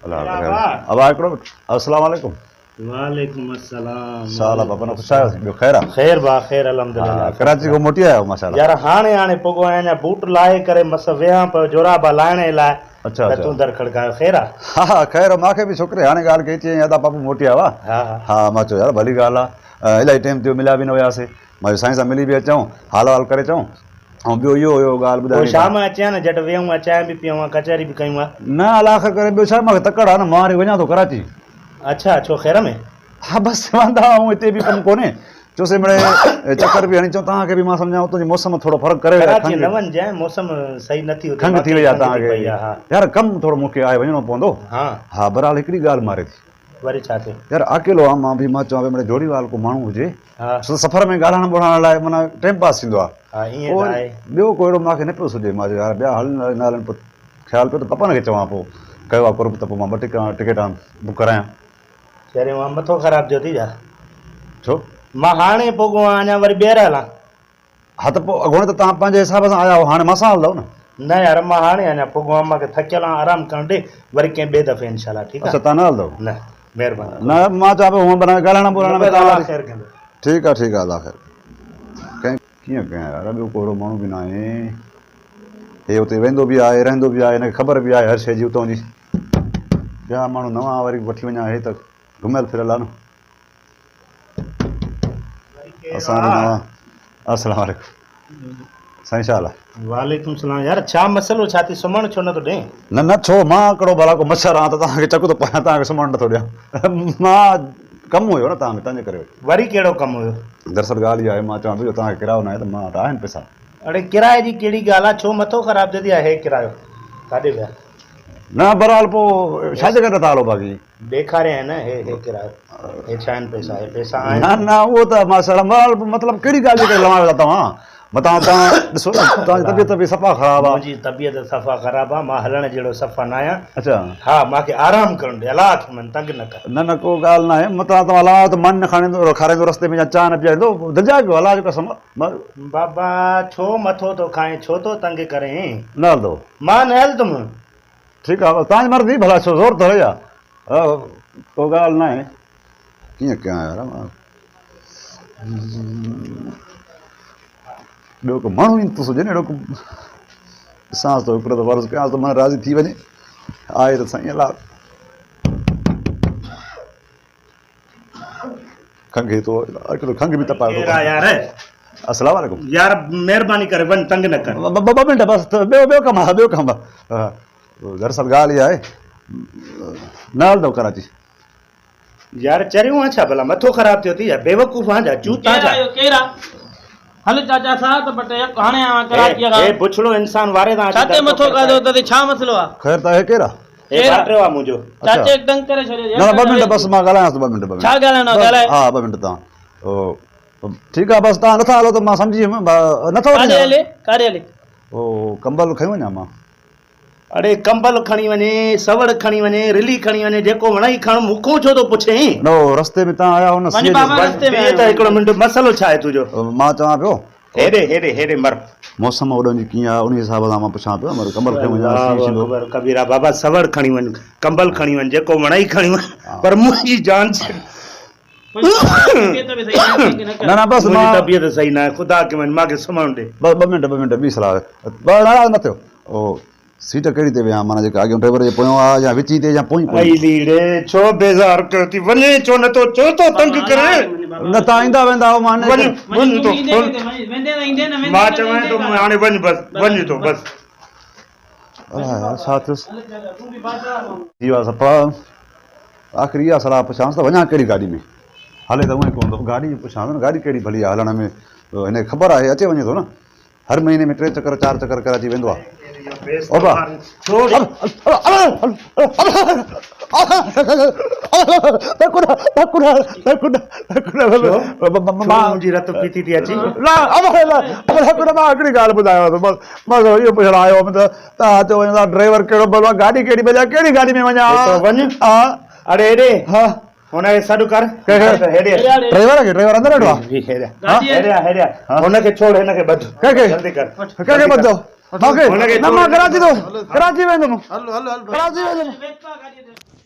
الله خير ابا هڪڙو السلام عليڪم. وعليڪم السلام. ڇا حال آ بابا نه خوش آهيو ٻيو خير آ. خير با خير الحمدلله. ڪراچي کان موٽي آيا آهيو ماشاءالله. يار هاڻي هاڻي پڳو آهيان اڃا بوٽ لاهي ڪري مس ويهان پيو جورابا لاهڻ جي لاء اڇا ته تون در کڙڪايو خير آ. ها ها خير مان کي به ڇوڪري هاڻي ڳالهه ڪئي چيائين ادا پاپو موٽي آيو آ ها ها. ها مان چيو يار ڀلي ڳالهه آ الائي ٽيم ٿيو مليا به نه هياسي مان چيو سائين سان ملي به اچون حال احوال ڪري اچون ۽ ٻيو اهو هيو ڳالهه پوء ٻڌائڻي شام اچين ها نه جهٽ ويهون ها چانهه به پيئون ها ڪچهري به ڪيون ها. نه الله خير ڪري ٻيو ڇا مان کي تڪڙ آ نه مان وري وڃان ٿو ڪراچي. اڇا ڇو خير ۾؟ ها بس واندا آهون هتي به ڪم ڪونهي چوسي مڙئي چڪر به هڻي اچون توهان کي به مان سمجهان اتان جي موسم ٿورو فرق ڪري وئي آهي ڪراچي نه وڃجانء موسم صحيح نه ٿي اتي کنگهه ٿي وئي آهي توهان ٿي پئي کي آهي ها. يار ڪم ٿورو مون کي آهي وڃڻو پوندو ها. ها بهرحال هڪڙي ڳالهه ماري ٿي. وري ڇا ٿيو؟ يار اڪيلو آهيان مان به مان چوان پيو مڙئي جوڙيوال ڪو ماڻهو هجي ها. ڇو ته سفر ۾ ڳالهائڻ ٻولهائڻ لاء معنيٰ ٽيم پاس ٿيندو آهي ها ائين پوء ته وري آهي. ٻيو ڪو اهڙو مان کي نه پيو سجهي مان چيو يار ٻيا هلن نه هلن پوء خيال پيو ته پپن کي چوان پوء ڪيو آهي قرب ته پوء مان ٻه ٽڪيٽان بڪ ڪرايان. چريو آن مٿو خراب ٿيو ٿي ڇا؟ ڇو؟ مان هاڻي پڳو آهيان اڃا وري ٻيهر هلان. ها ته پوء اڳوڻي ته توهان پنهنجي حساب سان آيا هئو هاڻي مان سان هلندؤ نه. نه يار مان هاڻي اڃا پڳو آهيان مان کي ٿڪيل آهيان آرام ڪرڻ ڏي وري ڪنهن ٻئي دفعي انشاء الله ٺيڪ آهي. اڇا توهان نه هلندؤ؟ نه مهرباني. نه مان چوان پيو هونئن بنا ڳالهائڻ ٻولهائڻ ۾ توهان الله خير ڪندو. ٺيڪ آهي ٺيڪ آهي الله خير ڪندو. ڪيئن ڪيان يار ٻيو ڪو اهڙو ماڻهو به ناهي. هي اتي ويندو به آهي رهندو به آهي هن کي خبر به آهي هر شيء جي اتان جي. ٻيا ماڻهو نوان وري وٺي وڃان هي ته گهميل ڦريل آهي نه. اسان به نوان. السلام عليڪم سائين ڇا حال آهي. وعليڪم السلام يار ڇا مسئلو ڇا ٿي سمهڻ ڇو نٿو ڏين. نه نه ڇو مان ڪهڙو ڀلا ڪو مڇر آهيان ته توهان کي چڪ ٿو پايان توهان کي سمهڻ نٿو ڏيان مان ڪم هيو نه توهان ۾ تنهنجي ڪري. وري ڪهڙو ڪم هيو. دراصل ڳالهه اها آهي مان چوان پيو جو توهان کي ڪرايو ناهي ته مان وٽ آهن پئسا. اڙي ڪرائي جي ڪهڙي ڳالهه آهي ڇو مٿو خراب ٿيو ٿي هي ڪرايو ڪاڏي ويا. نه بهرحال پوء ڇا جي ڪري نٿا هلو باقي. ڏيکاريائين نه هي هي ڪرايو هي ڇا آهن پئسا هي پئسا آهن. نه نه اهو ته مان سڙم بهرحال پوء مطلب ڪهڙي ڳالهه جي ڪري لوائي ويا توهان متان توهان ڏسو نه توهان جي طبيعت به صفا خراب آ. منهنجي طبيعت صفا خراب آ مان هلڻ جهڙو صفا نه آهيان. اڇا. ها مان کي آرام ڪرڻ ڏي الله کي من تنگ نه ڪر. نه نه ڪو ڳالهه ناهي متان توهان لوايو ته ماني نه کارائيندو کارائيندو رستي ۾ يا چانهه نه پياريندو دلجاء ڪيو الله جو قسم آ. بابا ڇو مٿو ٿو کائين ڇو ٿو تنگ ڪرين. نه هلندو. مان نه هلندم. ٺيڪ آ بس توهان جي مرضي ڀلا ڇو زور ٿوري آ ڪو ڳالهه ناهي ڪيئن ڪيان يار مان ٻيو ڪو ماڻهو ئي نٿو سجهي نه اهڙو ڪو ڏسانس ٿو هڪڙو دفعو عرض ڪيانس ٿو من راضي ٿي وڃي آهي ته سائين الله کنگهي ٿو هڪڙو کنگهه به تپايو ڪير آ يار السلام عليڪم يار مهرباني ڪري وڃ تنگ نه ڪر ٻه منٽ بس ٻيو ٻيو ڪم آ ٻيو ڪم آ دراصل ڳالهه اها آهي نه هلندو ڪراچي يار چريو آن ڇا ڀلا مٿو خراب ٿيو ٿي يا بيوقوف آن ڇا چوت آن ڇا ڪير آ هل چاچا صاحب ته بٽ يڪ هاڻي آيو آهيان ڪراچيء کان. هي بڇڙو انسان واري تان اچي ڇا تي مٿو کاڌو اٿئي ڇا مسئلو آ؟ خير ته آهي ڪير آ؟ هي ڀائٽيو آ منهنجو. چاچي دنگ ڪري ڇڏيو نه نه ٻه منٽ بس مان ڳالهايانس ٿو ٻه منٽ ٻه منٽ. ڇا ڳالهائڻو آ ڳالهاء. ها ٻه منٽ تان ٺيڪ آ بس تان نٿا هلو ته مان سمجهي ويم نٿو وڃان. ڪاڏي هلي ڪاڏي هلي. او ڪمبل کڻي وڃان مان. اڙي ڪمبل کڻي وڃي، سوڙ کڻي وڃي، رلي کڻي وڃي، جيڪو وڻئي کڻ، مون کان ڇو ٿو پڇين؟ نه هو رستي ۾ تان آيا هو نه سيء جي. بيهه ته هڪڙو منٽ، مسئلو ڇا آهي تنهنجو؟ مان چوان پيو. هيڏي هيڏي هيڏي مر. موسم اوڏانهن جي ڪيئن آهي، انهيء حساب سان مان پڇان پيو، مر ڪمبل کڻي وڃان، سيء الله ٿيندو. اڪبر ڪبيرا بابا سوڙ کڻي وڃ، ڪمبل کڻي وڃ، جيڪو وڻئي کڻي وڃ، پر منهنجي جان ڇڏ. نه نه بس مان. منهنجي طبيعت صحيح ناهي، خدا کي مڃ، مان کي سمهڻ ڏي. بس ٻه منٽ ٻه منٽ ٻي صلاح بس ناراض نه ٿيو. او سيٽ ڪهڙي تي ويهان معنيٰ جيڪا اڳيون ڊرائيور جي پويان آ يا وچين تي يا پوئين پوئين. اي ليڙي ڇو بيزار ڪيو ٿي وڃين ڇو نه ٿو ڇو ٿو تنگ ڪرين. نه تان ايندا ويندا آهيو مان وڃ وڃ ٿو مان چوين ٿو هاڻي وڃ بس وڃ ٿو بس. الاء يار ڇا ٿيس. ٿي ويو آ صفا. آخر اها صلاح پڇانس ته وڃان ڪهڙي گاڏي ۾. هلي ته اونئين ڪونه ٿو. گاڏي به پڇانس نه گاڏي ڪهڙي ڀلي آ هلڻ ۾. هن کي خبر آهي اچي وڃي ٿو نه. هر مهيني ۾ ٽي چڪر چار چڪر ڪراچي ويندو آ. ابا. منهنجي رت پيتي ٿي اچي. مان هڪڙي ڳالهه ٻڌايانو ٿو بس مان اهو پڇڻ آيو هوم ته توهان چئو وڃو ٿا ڊرائيور ڪهڙو ڀلو آ گاڏي ڪهڙي ڀلي آ ڪهڙي گاڏي ۾ وڃان وڃ اڙي هيڏي ها هن کي سڏ ڪر ڪنهن کي؟ ڊرائيور کي ڊرائيور اندر ويٺو آ هيڏي آ هيڏي آ هن کي ڇوڙ هن کي ٻڌ ڪنهن کي جلدي ڪر ڪنهن کي ٻڌو مونکي هن کي نه مان ڇوڙ. ڪراچي ٿو ڪراچي ويندم هل هل هل ڪراچي ويندم. ويسپا گاڏيءَ تي.